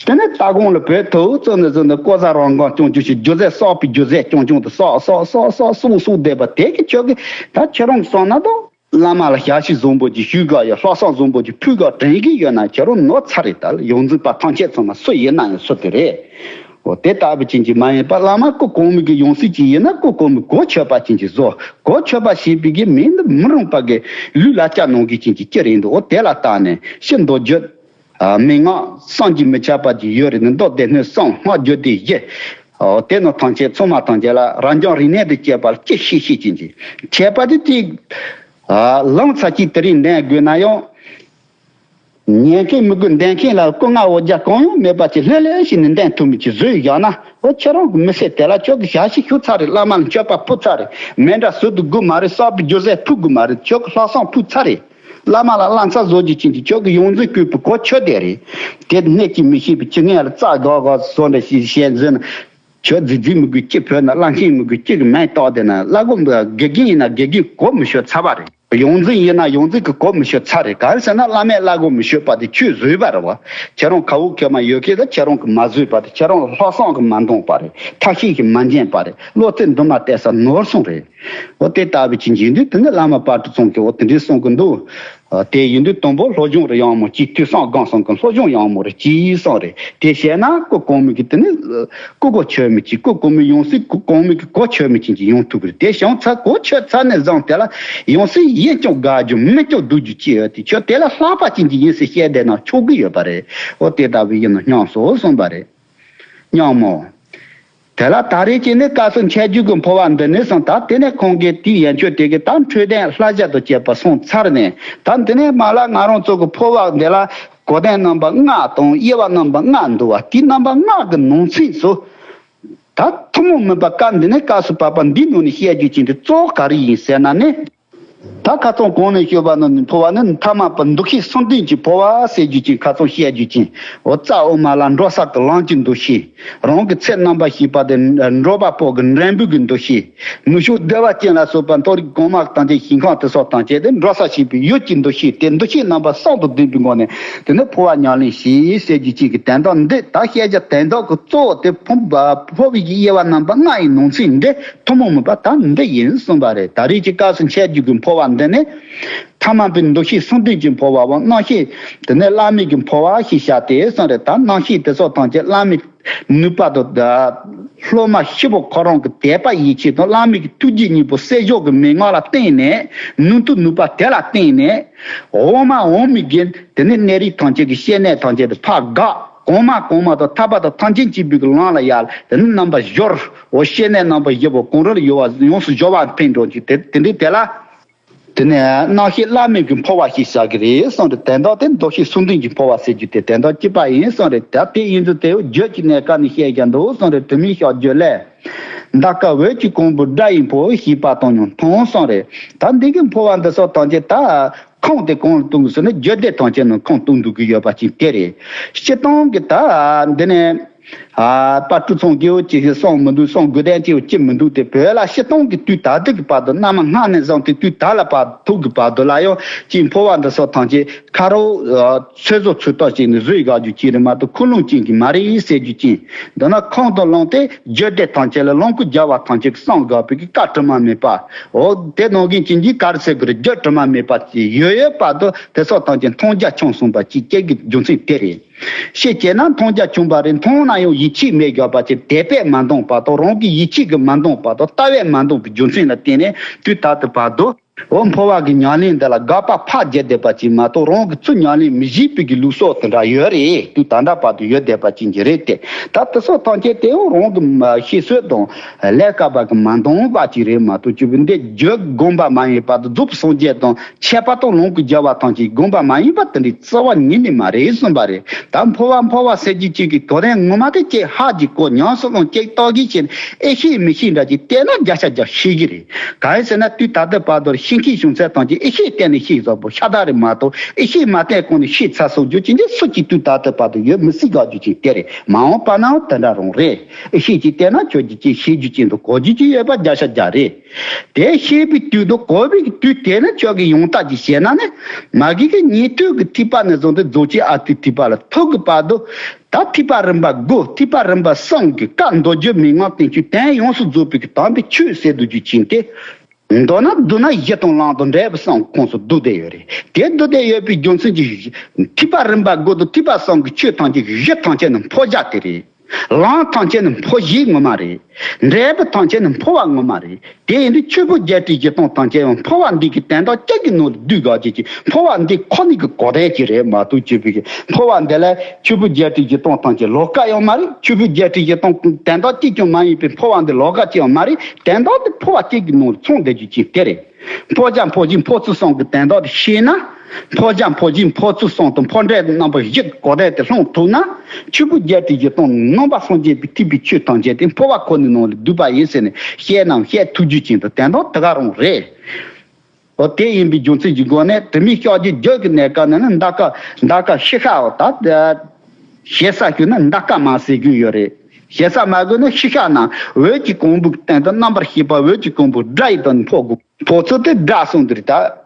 དེ་ནས་ལྟ་དགོངས་ལ་བོད་དུ་བཙུན་ནས་བཙུན་ནས་ལྐོག་ཟ་རང་དགང་རྐྱང་རྐྱང་ཞིག་རྒྱུ་རྫས་བསགས་པའི་རྒྱུ་རྫས་རྐྱང་རྐྱང་དུ་བསགས་བསགས་བསགས་བསགས་བསགས་བསགས་བསྡད་པ་དེ་གི་ཁྱོད་ཀྱི་ད་ཁྱེད་རང་གི་བསམ་ན་དང་བླ་མ་ལ་ཞབས་ཕྱི་བཟང་པོ་ཅིག་ཞུས་ག་ཡ་ལྷག་བསམ་བཟང་པོ་ཅིག་ཕུལ་ག་དྲན་གི་ཡོད་ན་ཁྱེད་རང་ནོར་ཚར་རེད། ད་ཡོངས་འཛིན་པ་ཐམས་ཅད་ཚང་མ་སུ་ཡིན་ན་ཡང་སུ་དེ་རེད། འོ་དེ་ལྟ་བུ་ཅན་གྱི་མ་ཡིན་པ་བླ་མ་སྐུ་གོང་མའི་གི་ཡང་སྲིད་ཅིག་ཡིན་ན་སྐུ་གོང་མའི་གོ་ཆོད་པ་ཅན་གྱི་བཟོ། གོ་ཆོད་པ་ཞེས་པའི་གི་མིང་འདི་མི་རུང་བ་གི་ལུས་ལ་སྐྱ་གནང་གི་ཅན་གྱི་སྐྱེ་རེད་འདུག་འོ་དེ་ལ་བརྟགས་ནས་ཤི་མདོ་རྒྱུད། ཨ་མན་ངག་བསམ་གྱིས་མི་ཁྱབ་པ་ཅིག་ཡོད་རེད། ནི་མདོ་སྡེ་སྣོད་གསུམ་སྔགས་རྒྱུད་སྡེ་བཞི། ཨོ་དེ་རྣམས་ཐམས་ཅད་ཚང་མ་ཐམས་ཅད་ལ་རང་རྐྱང་རིག་གནས་དང་བཅས་པ་ལ་ཅི་ཤེས་ཤེས་ཅན་གྱི་ཁྱད་པར་དེ་གཅིག་ཨ་ལམ་ཚ་གཅིག་དེ་རིང་འདོན་དགོས་ན་ཡང་། ཉན་མཁན་མི་དགོས། འདོན་མཁན་ལ་སྐུ་ལྔ་འོ་བརྒྱ་གང་ཡང་མེད་པ་ཅིག་ལྷོད་ལྷོད་བྱས་ནས་འདོན་ཐུབ་མི་ཅིག་བཟོས་བཞག་ན། ཨོ་ཁྱེད་རང་གི་མི་ཚེ་དེ་ལ་ཁྱོད་ཀྱི་ཞབས་ཕྱི་ཞུ་ཚར་རེད། བླ་མ་ལ་མཆོད་པ་ཕུལ་ཚར་རེད། མཎྜལ་ཟུར་དུ་དགོས་མ་རེད། བསགས་པའི་རྒྱུ་རྫས་ཕུལ་དགོས་མ་རེད། ཁྱོད་ཀྱི་ལྷག་བསམ་ཕུལ་ཚར་རེད། བླ་མ་ལ་བླ་ཚ་བཟོ་རྒྱུ་ཅན་གྱི་ཁྱོད་ཀྱི་ཡོངས་འཛིན་བསྐོས་པའི་གོ་ཆོད་དེ་རེད། དེ་གནད་ཀྱིས་མི་ཤེས་པའི་ཁྱི་ངན་ལ་རྩ་དགའ་དགའ་བཟོ་འདྲ་ཞིག་བཤད་འཛིན་ན། ཁྱོད་རྫིག་རྫིག་མི་དགོས། ཅི་ཕོད་ན་བླ་མཁན་མི་དགོས། ཅི་གི་མིང་བཏགས་བསྡད་ན་བླ་སྒོ་དགེ་རྒན་ཡིན་ན་དགེ་རྒན་གོ་མི་ཤོད་ཚར་བ་རེད། ཡོངས་འཛིན་ཡིན་ན་ཡོངས་འཛིན་གྱི་གོ་མི་ཤོད་ཚར་རེད། ག་རེ་ཟེར་ན་བླ་མས་བླ་སྒོ་མི་ཤོད་པ་དེ་ཁྱོད་བཟོས་པ་རེད་བ། ཁྱེད་རང་ཁ་འུ་ཁེ་མ་ཡོད་མཁན་དང་ཁྱེད་རང་གིས་མ་བཟོས་པ་དེ། ཁྱེད་རང་ལ་ལྷག་བསམ་གྱིས་མ་འདང་པ་རེད། ཐབས་ཤེས་ཀྱིས་མ་འཇོན་པ་རེད། བློ་རྩེ་འདུན་མ་གཏད་ས་ནོར་སོང་རེད། འོ་དེ་ལྟ་བུ་ཅིག་ཡིན་དུས་དེ་ནི་བླ་མ་དཔལ་སྤྲུལ་ཚང་གིས་འོ་དེ་འདྲའི་གསུང་གི་འདུག་དེ་ཡིན་དུས་དང་པོ་སློབ་སྦྱོང་རེ་ཡག་མོ་གཅིག་ཐོས་བསམ་སྒོམ་གསུམ་གྱི་སློབ་སྦྱོང་ཡག་མོ་རེ་གཅིག་གསུངས་རེད། དེ་བྱས་ན་སྐུ་གོང་མའི་གི་དེ་ནི་སྐུ་གོ་ཆོད་མི་གཅིག་སྐུ་གོང་མའི་ཡང་སྲིད་སྐུ་གོང་མའི་གི་གོ་ཆོད་མི་གཅིག་ཅིག་ཡོང་ཐུབ་ཀྱི་རེད། དེ་བྱུང་ཚར་གོ་ཆོད་ཚར་ནས་བཟུང་དེ་ལ་ཡང་སྲིད་ཡིན་ཀྱང་དགའ་རྒྱུ་མིན་ཀྱང་སྡུག་རྒྱུ་ཅི་ཡོད་དེ་ཁྱོད་དེ་ལ་ལྷག་པ་ཅན་གྱི་ཡིན་ཟེར་བཤད་བསྡད་ན་ཆོག་གི་ཡོད་པ་རེད། འོ་དེ་ལྟ་བུ་ཡིན་ན་སྙམ་སོང་གསུངས་པ་རེད། སྙམ་མོ། དེ་ལ་ད་རེས་ཀྱི་ནི་སྐབས་སུ་འཆད་རྒྱུད་ཀྱི་འཕོ་བ་འདི་ནི་གསུངས། ད་དེ་ནས་ཁོང་གིས་དེའི་ཡན་ཆོད་དེ་གི་ད་འཕྲོས་དོན་བསླབ་བྱ་དང་བཅས་པ་གསུངས་ཚར་ནས། ད་འདི་ནས་མ་ལ་ང་རང་ཚོ་གི་འཕོ་བ་འདི་ལ་གོ་དོན་རྣམ་པ་ལྔ་དང་དབྱེ་བ་རྣམ་པ་ལྔ་འདུག་བ། དེའི་རྣམ་པ་ལྔ་གི་ནང་ཚན་སུ། ད་ཐུན་མོང་མིན་པ་སྐབས་འདི་ནས་སྐབས་སུ་བབ་པ་འདིའི་ནང་ནས་བཤད་རྒྱུ་ཅན་དེ་གཙོ་བོ་ག་རེ་ཡིན་ཟེར་ན་ནི། ད་ཁ་སང་གོང་ནས་ཞུས་པ་ནང་བཞིན་འཕོ་བ་ནི་ཐ་མལ་པའི་འདུ་ཤེས་གསུམ་ལྡན་གྱི་འཕོ་བ་ཟེར་རྒྱུ་ཅན། ཁ་སང་བཤད་རྒྱུ་ཅན། འོ་རྩ་དབུ་མ་ལ་འགྲོ་ས་གི་ལམ་གྱི་འདུ་ཤེས། རང་གི་ཚེ་རྣམ་པར་ཤེས་པ་དེ་འགྲོ་བ་པོ་གི་འབྲས་བུ་གི་འདུ་ཤེས། མི་ཤུགས་བདེ་བ་ཅན་ལ་སོགས་པ་མཐོ་རིས་གོང་མ་དང་བཅས་ཞིང་ཁམས་དེ་སོགས་དང་བཅས་ཏེ་འགྲོ་ས་ཤེས་པའི་ཡུལ་གྱི་འདུ་ཤེས་དེ་འདུ་ཤེས་རྣམ་པ་གསུམ་དང་ལྡན་པའི་ངང་ནས་དེ་ནི་འཕོ་བ་ཉམས་ལེན་བྱེད་ཟེར་རྒྱུ་ཅན་གྱི་དོན་དག་འདི། ད་བཤད་བྱ་དོན་དག་གི་གཙོ་བོ་དེ་འཕོ་བ་འཕོ་བའི་དབྱེ་བ་རྣམ་པ་ལྔ་ཡི་ནང་ཚན་འདི། ཐུན་མོང་མིན་པ་ད་འདི་ཡིན་གསུངས་པ་རེད། ད་རེས་ཀྱི་སྐབས་སུ་འཆད་རྒྱུད་ཀྱི་འཕོ་བ་འདི་ནི། ཐ་མལ་པའི་འདུ་ཤེས་གསུམ་ལྡན་གྱི་འཕོ་བའམ་རྣམ་ཤེས། དེ་ནི་བླ་མེད་ཀྱི་འཕོ་བ་ཞེས་བྱ་སྟེ་གསུངས་རེད། ད་རྣམ་ཤེས་དེ་ཚོ་ཐམས་ཅད་བླ་མའི་ནུས་པ་དང་། སློབ་མ་ཤི་བོ་ཁོ་རང་གི་དད་པ་ཡིད་ཆེས་དང་བླ་མེད་ཀྱི་ཐུགས་རྗེ་གཉིས་པོ་བསད་གཡོག་གི་མན་ངག་ལ་བརྟེན་ནས། ནུས་མཐུ་ནུས་པ་དེ་ལ་བརྟེན་ནས། འོག་མ་འོག་མའི་དགེ་དེ་ནི་གནས་རིས་ཐམས་ཅད་ཀྱི་སྐྱེ་གནས་ཐམས་ཅད་དུ་ཕར་འགག་གོང་མ་གོང་མ་དང་ཐར་པ་དང་ཐམས་ཅད་མཁྱེན་པའི་གི་ལམ་ལ་ཡར་དེ་ནི་རྣམ་པར་སྦྱོར། འོ་སྐྱེ་གནས་རྣམ་པར་བཞི་པོ་གང་རུང་ལ་ཡོད་པ་ཡོངས་སུ་སྦྱོར་བ་འཕེལ་འགྲོ་གི་དེ་དེ་འདྲའི་དེ་ལ། དེ་ནས་རྣམ་ཤེས་བླ་མེད་ཀྱི་འཕོ་བ་ཞེས་བྱ་གི་རེད་གསུངས་རེད། དོན་དག་དེ་འདུ་ཤེས་གསུམ་ལྡན་གྱི་འཕོ་བ་ཟེར་རྒྱུ་དེ་དོན་དག་གཅིག་པ་ཡིན་གསུངས་རེད། ད་དེ་ཡིན་དུས་དེ་རྒྱུད་ཀྱི་གནས་སྐབས་ནས་བཤད་ཀྱང་འདུག་གསུངས་རེད། དྲི་མེད་ཤོག་བརྗོད་ལས། འདའ་ཀ་འོད་ཀྱི་གོང་བུ་སྒྲ་ཡི་འཕོ་བ་ཞེས་པ་དང་ཡང་མཐུན་གསུངས་རེད། ད་འདི་གི་འཕོ་བ་འདི་སོགས་ཐམས་ཅད་ད་ཁུངས་དེ་གང་ལ་གཏོང་དགོས་ཟེར་ན། རྒྱུད་སྡེ་ཐམས་ཅད་ནང་ཁུངས་གཏོང་འདུག་གི་ཡོད་པ་ཅིག་དེ་རེད། སྤྱིར་བཏང་གི་ད་འདི་ནས། ཨ། དཔལ་སྤྲུལ་ཚང་སྐྱེ་བོ་ཅིག་གིས་གསུང་མི་འདུག། གསུང་དགོས་དོན་ཅིག་ཅི་མི་འདུག། དེ་བོད་ལ་སྤྱིར་བཏང་གི་དུས་ད་ལྟ་གི་བར་དུ། གནའ་མ་སྔ་ནས་བཟུང་སྟེ་དུས་ད་ལ་བར་ཐུག་གི་བར་དུ་ལ་ཡང་ཅིག་འཕོ་བ་འདི་སོགས་ཐམས་ཅད་ཁ་རོག་ཚོད་བཟོ་ཚོད་ལྟ་བྱས་ནས་བཟོས་ཡོད་རྒྱུ་ཅིག་རེད་མ་གཏོགས། ཁུངས་ལུང་ཅན་གྱི་མ་རེད་ཟེར་རྒྱུ་ཅིག། མདོར་ན་ཁུངས་དང་ལུང་དེ་རྒྱུད་སྡེ་ཐམས་ཅད་ལ་ལོངས་སྐུ་རྒྱལ་བ་ཐམས་ཅད་ཀྱིས་གསུངས་དགོས་པའི་གི་བཀའ་དྲི་མ་མེད་པ། འོ་དེ་ནང་གི་ཅིག་གི་ག་རེ་ཟེར་དགོས་རེད། རྒྱུད་དྲི་མ་མེད་པ་ཅིག་ཡོད་ཡོད་བར་དུ་དེ་སོགས་ཐམས་ཅད་མཐོང་རྒྱ་ཆུང་སོང་བ་ཅིག་སྐྱེ་གི་རྒྱུ་མཚན་དེ་རེད། ཤེས་བྱས་ན་མཐོང་རྒྱ་ཆུང་བ་རེད། མཐོང་ན་ཡང་ཡིད་ཆེས་མེད་དགོས་པ་ཅིག། དད་པས་མ་འདང་བར་དུ། རང་གི་ཡིད་ཆེས་ཀྱིས་མ་འདང་བར་དུ། ལྟ་བས་མ་འདང་བའི་རྒྱུ་མཚན་ལ་བརྟེན་ནས་དུས་ད་ལྟ་བར་དུ། འོ་འཕོ་བ་གི་ཉམས་ལེན་འདི་ལ་དགག་པ་ཕར་རྒྱག་བསྡད་པ་ཅིག་མ་གཏོགས། རང་གི་ཚུར་ཉམས་ལེན་མི་བྱེད་པའི་གི་ལུགས་སྲོལ་དེ་འདྲ་ཡོད་རེད། དུས་ད་ལྟ་བར་དུ་ཡོད་བསྡད་པ་ཅིག་གི་རེད་དེ། ད་དེ་སོགས་ཐམས་ཅད་དེ་འོ་རང་གི་ཤེས་ཚོད་དང་ལས་ཀ་བ་གི་མ་འདང་བ་ཅིག་རེད་མ་གཏོགས། ཅིག་འདི་རྒྱུད་དགོངས་པ་མ་ཡིན་པ་དང་། རྫོགས་པའི་སངས་རྒྱས་དང་ཁྱད་པར་དང་ལོངས་སྐུ་རྒྱལ་བ་ཐམས་ཅད་དགོངས་པ་མ་ཡིན་པ་དེ་འདྲའི་རྩ་བ་ཉིད་ནས་མ་རེད་གསུངས་པ་རེད། ད་འཕོ་བ་འཕོ་བ་ཟེར་རྒྱུ་ཅིག་གི་གོ་དོན་ངོ་མ་དེ་ཅིག་ཧ་ཅིག་གོ། ཉམས་སུ་བླངས་ཅིག་ལྟ་གི་བྱས་ནས་ཨེ་ཤེས་མི་ཤེས་འདྲ་ཅིག་བལྟས་ན་བརྒྱ་ཆ་བརྒྱ་ཤེས་ཀྱི་རེད། གང་ཡིན་ཟེར་ན་དུས་ད་ལྟ་བར་དུ་ཤེས་མཁན་བྱུང་ཚད་ཐམས་ཅད་ཨེ་ཤེས་བལྟས་ནས་ཤེས་བཟོ་པོ་ཤ་སྟག་རེད་མ་གཏོགས། ཨེ་ཤེས་མ་བལྟས་གོང་ནས་ཤེས་ཚར་སོང་རྒྱུ་ཅིག་འདི་སུ་གཅིག་དུས་ད་ལྟ་བར་དུ་ཡོད་མི་སྲིད་དགག་རྒྱུ་ཅིག་དེ་རེད། མ་འོངས་པ་ནའང་དེ་འདྲ་རང་རེད། ཨེ་ཤེས་ཅིག་བལྟས་ན་ཁྱོད་ཀྱིས་ཅིག་ཤེས་རྒྱུ་ཅིག་འདུག། གོ་རྒྱུ་ཅིག་ཡོད་པ་བརྒྱ་ཆ་བརྒྱ་རེད། དེ་ཤེས་པའི་དུས་དང་གོ་བའི་དུས་དེ་ནི་ཁྱོད་ཀྱིས་ཡང་དག་ཅིག་བྱས་ན་ནི། མ་གི་གི་ཉན་ཐོས་ཀྱི་ཐེག་པ་ནས་བཟུང་སྟེ་རྫོགས་ཆེན་ཨ་ཏིའི་ཐེག་པ་ལ་ཐུག་གི་བར་དུ། ད་ཐེག་པ་རིམ་པ་དགུ། ཐེག་པ་རིམ་པ་གསུམ་གྱི་བཀའ་མདོ་རྒྱུད་མན་ངག་བསྟན་བཅོས་དོན་ཡོངས་སུ་རྫོགས་པའི་གི་དམ་པའི་ཆོས་ཟེར་སྡོད་རྒྱུ་ཅིག་དེ། མདོར་ན་བསྡུ་ན་གཞི་དང་ལམ་དང་འབྲས་བུ་གསུམ་ཁོངས་སུ་བསྡུ་བསྡད་ཡོད་རེད། དེ་བསྡུ་བསྡད་ཡོད་པའི་རྒྱུ་མཚན་གྱིས། ཐེག་པ་རིམ་པ་དགུ་དང་ཐེག་པ་གསུམ་གྱི་ཆོས་ཐམས་ཅད་ཀྱི་གཞི་ཐམས་ཅད་ནི་འཕོ་བྱ་དེ་རེད། ལམ་ཐམས་ཅད་ནི་འཕོ་བྱེད་ངོ་མ་རེད། འབྲས་བུ་ཐམས་ཅད་ནི་འཕོ་བ་ངོ་མ་རེད། དེ་ཡིན་དུས་ཆོས་ཕུང་བརྒྱད་ཁྲི་བཞི་སྟོང་ཐམས་ཅད་ཡང་འཕོ་བ་འདི་གི་དོན་དག་གཅིག་གི་ནང་ལ་བསྡུས་དགོས་ཀྱི་ཅིག། འཕོ་བ་འདི་ཁོ་ནའི་གི་གོ་དོན་ཅིག་རེད་མ་གཏོགས། ཆོས་ཕུང་གི་འཕོ་བ་འདི་ལ་ཆོས་ཕུང་བརྒྱད་ཁྲི་བཞི་སྟོང་ཐམས་ཅད་ལོགས་ཀ་ཡང་མ་རེད། ཆོས་ཕུང་བརྒྱད་ཁྲི་བཞི་སྟོང་དོན་དག་གཅིག་ཀྱང་མ་ཡིན་པའི་འཕོ་བ་འདི་ལོགས་ཀ་གཅིག་ཡང་མ་རེད། དོན་དག་འདི་འཕོ་བ་གཅིག་གི་ནང་ལ་ཚང་བསྡད་རྒྱུ་ཅིག་དེ་རེད། འཕོ་བྱ་འཕོ་བྱེད་འཕོ་ཚུལ་གསུམ་གྱི་དོན་དག་དེ་ཤེས་ན། འཕོ་བྱ་འཕོ་བྱེད་འཕོ་ཚུལ་གསུམ་དང་འཕོ་འབྲས་རྣམ་པ་བཞི་གི་གོ་དོན་དེ་སློང་ཐུབ་ན། ཆོས་ཕུང་བརྒྱད་ཁྲི་བཞི་སྟོང་ནང་པ་སངས་རྒྱས་པའི་ཐེག་པའི་ཆོས་ཐམས་ཅད་དེ་འཕོ་བ་ཁོ་ནའི་ནང་ལ་བསྡུས་པ་ཡིན་ཟེར་ནས་བཤད་ནའང་བཤད་ཐུབ་རྒྱུ་ཅིག་དང་དོན་དག་དེ་ག་རང་རེད། འོ་དེ་ཡིན་པའི་རྒྱུ་མཚན་གྱི་སྒོ་ནས་དྲི་མེད་ཤོག་བརྗོད་རྒྱུད་ཀྱི་གནས་སྐབས་ནས་ནི་འདའ་ཀ་འདའ་ཀ་ཤི་ཤ་འོ་ད། ཞེ་ས་ཞུ་ན་འདའ་ཀ་མ་ཟེར་རྒྱུ་ཡོད་རེད། ཞེ་ས་མ་དགོས་ན་ཤི་ཤ་ན་འོད་ཀྱི་གོང་བུ་སྟེང་དུ་རྣམ་པར་ཤེས་པ་འོད་ཀྱི་གོང་བུ་སྒྲ་ཡི་དོན་འཕོ་དགོས། འཕོ་ཚུལ་དེ་སྒྲ་གསུངས་འདིར་ད།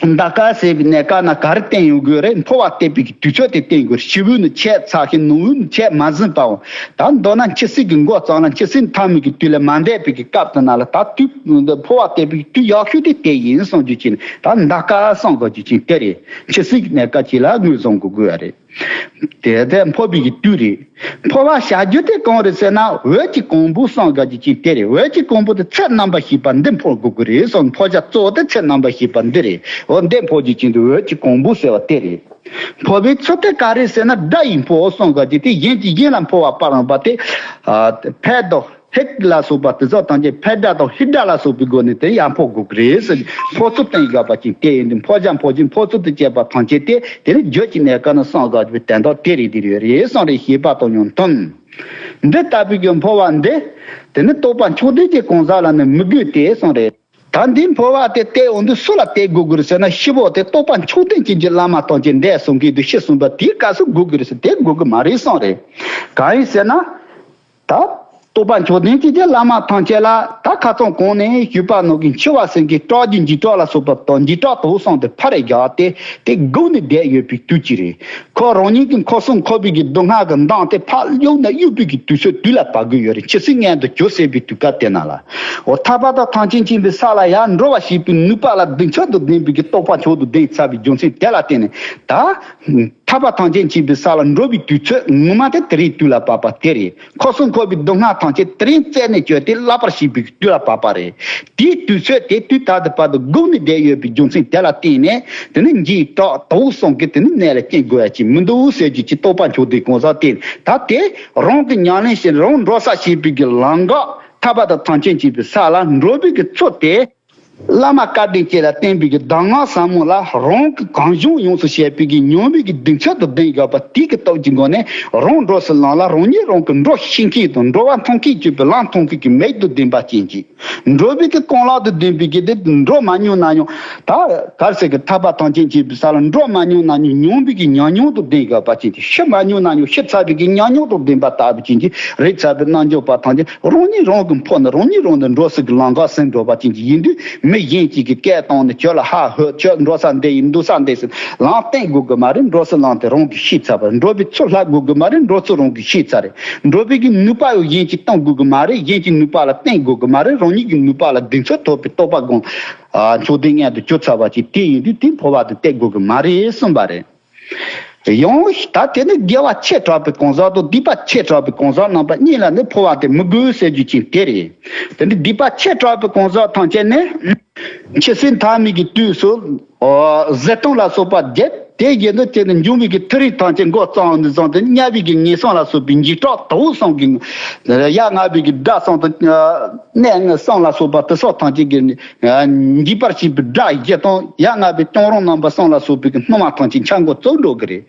འདའ་ཀ་ཟེར་བའི་གནས་སྐབས་ན་ག་རེ་བསྟན་ཡོང་དགོས་རེད། འཕོ་བ་བསྟན་པའི་གི་དུས་ཚོད་དེ་བསྟན་དགོས་རེད། ཕྱི་བོ་ནས་ཆད་ཚར་ཞིང་ནང་བོ་ནས་ཆད་མ་ཟིན་པའོ། ད་མདོར་ན་འཆི་སྲིད་ཀྱི་མགོ་བརྩམས་ལ་འཆི་སྲིད་མཐའ་མའི་གི་དུས་ལ་མ་འདས་པའི་གི་སྐབས་དེ་ན་ལ་ད་དུས་འཕོ་བ་བསྟན་པའི་གི་དུས་ཡག་ཤོས་དེ་དེ་ཡིན་གསུང་རྒྱུ་ཅིག་ནི། ད་འདའ་ཀ་གསུང་དགོས་རྒྱུ་ཅིག་དེ་རེད། འཆི་སྲིད་ཀྱི་གནས་སྐབས་ཅིག་ལ་ངོས་བཟུང་དགོས་དགོས་ཡ་རེད། དེ་དེ་འཕོ་བའི་གི་དུས་རེད། འཕོ་བ་བྱ་རྒྱུ་དེ་གང་རེད་ཟེར་ན། འོད་ཀྱི་གོང་བུ་གསུངས་དགོས་རྒྱུ་ཅིག་དེ་རེད། འོད་ཀྱི་གོང་བུ་དེ་ཚད་རྣམ་པར་ཤེས་པ་འདི་འཕོ་དགོས་ཀྱི་རེད་གསུངས། འཕོ་བྱ་གཙོ་བོ་དེ་ཚད་རྣམ་པར་ཤེས་པ་འདི་རེད། འོ་འདི་འཕོ་རྒྱུ་ཅིག་འདི་འོད་ཀྱི་གོང་བུ་ཟེར་བ་དེ་རེད། འཕོ་བའི་ཚུལ་དེ་ག་རེ་ཟེར་ན། སྒྲ་ཡིས་འཕོ་གསུངས་དགོས་རྒྱུ་དེ། གཞན་གྱིས་གཞན་ལ་འཕོ་བ་སྤར་འོང་བ་དེ། ཨ། ཕད་དོ། ཧིག་ལ་སོགས་པ་དེ་ཚོ་ཐམས་ཅད་ཕད་སྒྲ་དང་ཧིག་སྒྲ་ལ་སོགས་པའི་སྒོ་ནས་དེ་ཡང་འཕོ་དགོས་ཀྱི་རེད་ཟེར། འཕོ་ཚུལ་བསྟན་དགོས་པ་ཅིག་དེ་ཡིན་དུས། འཕོ་བྱ་འཕོ་བྱེད་འཕོ་ཚུལ་དུ་བྱས་པ་ཐམས་ཅད་དེ་དེ་ནི་རྒྱུད་ཀྱི་གནས་སྐབས་ན་གསུངས་དགོས་པའི་དོན་དག་དེ་རེད། དེ་རེད་གསུངས་རེད། ཞེས་པ་དང་ཡང་མཐུན། འདི་ལྟ་བུའི་གི་འཕོ་བ་འདི་དེ་ནི་རྟོགས་པ་མཆོག་ལྡན་གྱི་གང་ཟག་ལ་ནི་མི་དགོས་ཏེ་གསུངས་རེད། ད་འདི་འཕོ་བ་དེ་སྟེར་འོང་དུས་སུ་ལ་སྟེར་དགོས་ཀྱི་རེད་ཟེར་ན། ཤི་བོ་དེ་རྟོགས་པ་མཆོག་ལྡན་ཅན་གྱི་བླ་མ་ཐམས་ཅད་འདས་སོང་གི་དུས་ཤི་སོང་བ་དེའི་སྐབས་སུ་དགོས་ཀྱི་རེད་ཟེར། དེ་དགོས་ཀྱི་མ་རེད་གསུངས་རེད། གང་ཡིན་ཟེར་ན། ད་རྟོགས་པ་མཆོག་ལྡན་གྱི་བླ་མ་ཐམས་ཅད་ལ་ད་ཁ་སང་གོང་ནས་ཞུས་པ་ནང་གི་འཆི་བ་སེམས་ཀྱི་སྐྲག་རྒྱུ་འཇིགས་སྐྲག་ལ་སོགས་པ་དང་། འཇིགས་སྐྲག་དུག་གསུམ་དེ་ཕར་རེ་བཞག་སྟེ་དེ་བསྒུགས་ནས་བསྡད་ཡོད་པའི་དུས་ཀྱི་རེད། ཁོ་རང་ཉིད་ཀྱི་འཁོར་གསུམ་འཁོར་བའི་གི་སྡུག་བསྔལ་གྱི་མདངས་དེ་ཕར་གཡུག་ནས་གཡུག་པའི་གི་དུས་ཚོད་དུས་ལ་བབ་གི་ཡོད་རེད། འཆི་སྲིད་མངོན་དུ་གྱུར་ཟེར་བའི་དུས་སྐབས་དེ་ན་ལ། འོ་ཐར་པ་དང་ཐམས་ཅད་མཁྱེན་པའི་ས་ལ་ཡར་འགྲོ་བ་ཞེས་པའི་ནུས་པ་ལ་གདེང་ཚོད་དུ་ལྡན་པའི་གི་རྟོགས་པ་མཆོག་ཏུ་ལྡན་ཚར་བའི་རྒྱུ་མཚན་དེ་ལ་བརྟེན་ནས་ད། ཐར་པ་ཐམས་ཅད་མཁྱེན་པའི་ས་ལ་འགྲོ་བའི་དུས་ཚོད་ངོ་མ་དེ་དེ་རིང་དུས་ལ་བབ་པ་དེ་རེད། འཁོར་གསུམ་འཁོར་བའི་སྡུག་བསྔལ་ཐམས་ཅད་དེ་རིང་རྩད་ནས་གཅོད་དེ་བརླག་པར་བྱེད་པའི་དུས་ལ་བབ་པ་རེད། དེའི་དུས་ཚོད་དེ་དུས་ད་ལྟ་བར་དུ་བསྒུགས་ནས་བསྡད་ཡོད་པའི་རྒྱུ་མཚན་དེ་ལ་བརྟེན་ནས། དེ་ནི་འཇིགས་སྐྲག་དུག་གསུམ་གྱིས་དེ་ནི་གནད་ལ་འཁེལ་དགོས་ཡ་ཅིག་མི་འདུག་ཟེར་རྒྱུ་ཅིག་རྟོགས་པ་མཆོག་ལྡན་གང་ཟག་དེ་ད་དེ་རང་གི་ཉམས་ལེན་བྱེད། རང་འགྲོ་ས་བྱེད་པའི་གི་ལམ་འགག་ཐར་པ་དང་ཐམས་ཅད་མཁྱེན་པའི་ས་ལ་འགྲོ་བའི་གི་ཚུལ་དེ། བླ་མ་བཀའ་དྲིན་ཅན་ལ་བསྟེན་པའི་གི་གདམས་ངག་ཟབ་མོ་ལ་རང་གི་གང་བྱུང་ཡོངས་སུ་བཤད་པའི་གི་ཉམས་པའི་གི་གདེང་ཚོད་དུ་ལྡན་དགོས་པ་དེ་གི་སྟོབས་ཀྱི་སྒོ་ནས་རང་འགྲོ་སུ་ལངས་ལ་རང་ཉིད་རང་གི་འགྲོ་ཤེས་མཁན་དང་འགྲོ་བ་མཐོང་མཁན་གྱུར་པའི་ལམ་མཐོང་མཁན་གྱི་མིག་ཏུ་ལྡན་པ་ཅན་གྱི་འགྲོ་བའི་གི་རྐང་ལག་ཏུ་ལྡན་པའི་གི་དེ་འགྲོ་མ་མྱོང་ན་ཡང་ད་གར་ཟེར་གི་ཐར་པ་ཐམས་ཅད་མཁྱེན་པའི་ས་ལ་འགྲོ་མ་མྱོང་ན་ཡང་མྱོང་བའི་གི་ཉམས་མྱོང་དུ་ལྡན་དགོས་པ་ཅན་གྱི་ཤི་མ་མྱོང་ན་ཡང་ཤི་ཚར་བའི་གི་ཉམས་མྱོང་དུ་ལྡན་པ་ལྟ་བུ་ཅན་གྱི་རེད་ཚར་བའི་རྣལ་འབྱོར་པ་ཐམས་ཅད། རང་ཉིད་རང་གི་འཕོ་ནས་རང་ཉིད་རང་ནས་འགྲོ་སའི་གི་ལམ་ཁ་ཟིན་འགྲོ་བ་ཅན་གྱི་ཡིན་དུས་མི་གཞན་གཅིག་གིས་སྐད་བཏང་ནས་ཁྱོད་ལ་ཧ་ཧོ་ཁྱོད་འགྲོ་ས་འདི་ཡིན་འདུག་ས་འདི་ཟེར་ལམ་བསྟན་དགོས་གི་མ་རེད། འགྲོ་སའི་ལམ་དེ་རང་གིས་ཤེས་ཚར་བ་རེད། འགྲོ་བའི་ཚུལ་ལྷག་དགོས་གི་མ་རེད། འགྲོ་ཚུལ་རང་གིས་ཤེས་ཚར་རེད། འགྲོ་བའི་གི་ནུས་པ་ཡང་གཞན་གྱིས་གཏོང་དགོས་གི་མ་རེད། གཞན་གྱི་ནུས་པ་ལ་བརྟེན་དགོས་གི་མ་རེད། རང་ཉིད་ཀྱི་ནུས་པ་ལ་གདེང་ཚོད་ཐོབ་པའི་རྟོགས་པ་སྒོམ་ཚོགས་སྡེ་མངལ་དུ་གྱུར་ཚར་བ་ཅིག་དེ་ཡིན་དུས་དེ་འཕོ་བ་དེ་སྟེར་དགོས་གི་མ་རེད་གསུངས་པ་རེད། ཡང་ད་དེ་ནི་དགེ་བ་ཆེ་དྲགས་པའི་གང་ཟག་དང་སྡིག་པ་ཆེ་དྲགས་པའི་གང་ཟག་རྣམ་པ་གཉིས་ལ་ནི་འཕོ་བ་དེ་མི་དགོས་ཟེར་རྒྱུ་ཅན་དེ་རེད། དེ་ནི་སྡིག་པ་ཆེ་དྲགས་པའི་གང་ཟག་ཐམས་ཅད་ནི་འཆི་སོན་ཐ་མའི་གི་དུས་སུ་ཟིལ་གཏམ་ལ་སོགས་པ་བརྒྱབ། དེ་བཞིན་དུ་དེ་ནི་འབྱུང་བའི་གི་མཐོ་རིས་ཐམས་ཅད་མགོ་བརྩམས་ནས་བཟུང་སྟེ་དམྱལ་བའི་གི་ངན་སོང་ལ་སོགས་པའི་འཇིགས་སྐྲག་དོག་གསུམ་གྱི་ཡ་ང་བའི་གི་དགྲ་གསུམ་དང་གནས་ལྔ་གསུམ་ལ་སོགས་པ་དེ་སོགས་ཐམས་ཅད་ཀྱི་འཇིགས་པར་བྱེད་པའི་དགྲ་བཞི་དང་ཡ་ང་བའི་གཏོང་རུང་རྣམ་པ་གསུམ་ལ་སོགས་པའི་གི་སྣང་བ་ཐམས་ཅད་འཆར་འགོ་བཙུགས་འགྲོ་གི་རེད།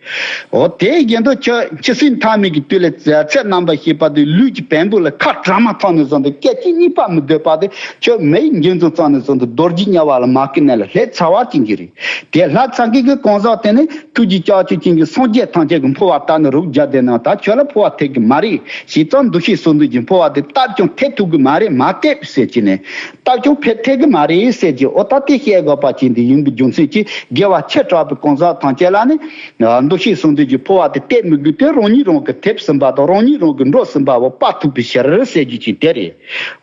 འོ་དེ་བཞིན་དུ་ཁྱོད་འཆི་སོན་ཐ་མའི་གི་དུས་ལ་ཚེ་རྣམ་པར་ཤེས་པ་དེ་ལུས་ཀྱི་བེམ་པོ་ལ་ཁ་གྲ་མ་ཐག་ནས་བཟུང་སྟེ་སྐད་ཅིག་གཉིས་པ་མི་སྡོད་པ་དེ་ཁྱོད་མིའི་འགྱུར་འཛིན་ཙམ་ནས་བཟུང་སྟེ་རྡོ་རྗེ་དམྱལ་བ་ལ་མ་གི་གནས་ལ་སླེབས་ཚར་བ་ཅན་གྱི་རེད། དེ་ལྷ་ཚང་གི་གི་གང་ཟག་དེ་ནི་ཐུགས་རྗེ་ལྕགས་ཀྱུ་ཅན་གྱི་སངས་རྒྱས་ཐམས་ཅད་ཀྱི་འཕོ་བ་བཏབ་ནས་རོགས་རྒྱག་བསྡད་ན་ད་ཁྱོད་ལ་འཕོ་བ་ཐེབས་ཀྱི་མ་རེད། ཞེས་ཙང་འདུ་ཤེས་གསུམ་འདུས་ཀྱི་འཕོ་བ་དེ་བཏབ་ཀྱང་ཐེབས་ཐུབ་ཀྱི་མ་རེད། མ་ཐེབས་ཟེར་གྱི་ནས་བཏབ་ཀྱང་ཕེབས་ཐེབས་ཀྱི་མ་རེད་ཟེར་གྱི་ཨོ་ད་དེ་བཤད་དགོས་པ་ཅན་དེ་ཡིན་པའི་རྒྱུ་མཚན་གྱིས་དགེ་བ་ཆེ་དྲགས་པའི་གང་ཟག་ཐམས་ཅད་ལ་ནི་འདུ་ཤེས་གསུམ་འདུས་ཀྱི་འཕོ་བ་དེ་ཐེབས་མི་དགོས་ཏེ་རང་ཉིད་རང་གི་ཐེབས་ཟིན་པ་དང་རང་ཉིད་རང་གི་འགྲོ་ཟིན་པ་བ་དཔག་ཐུབ་པའི་ཕྱིར་ཟེར་རྒྱུ་ཅན་དེ་རེད།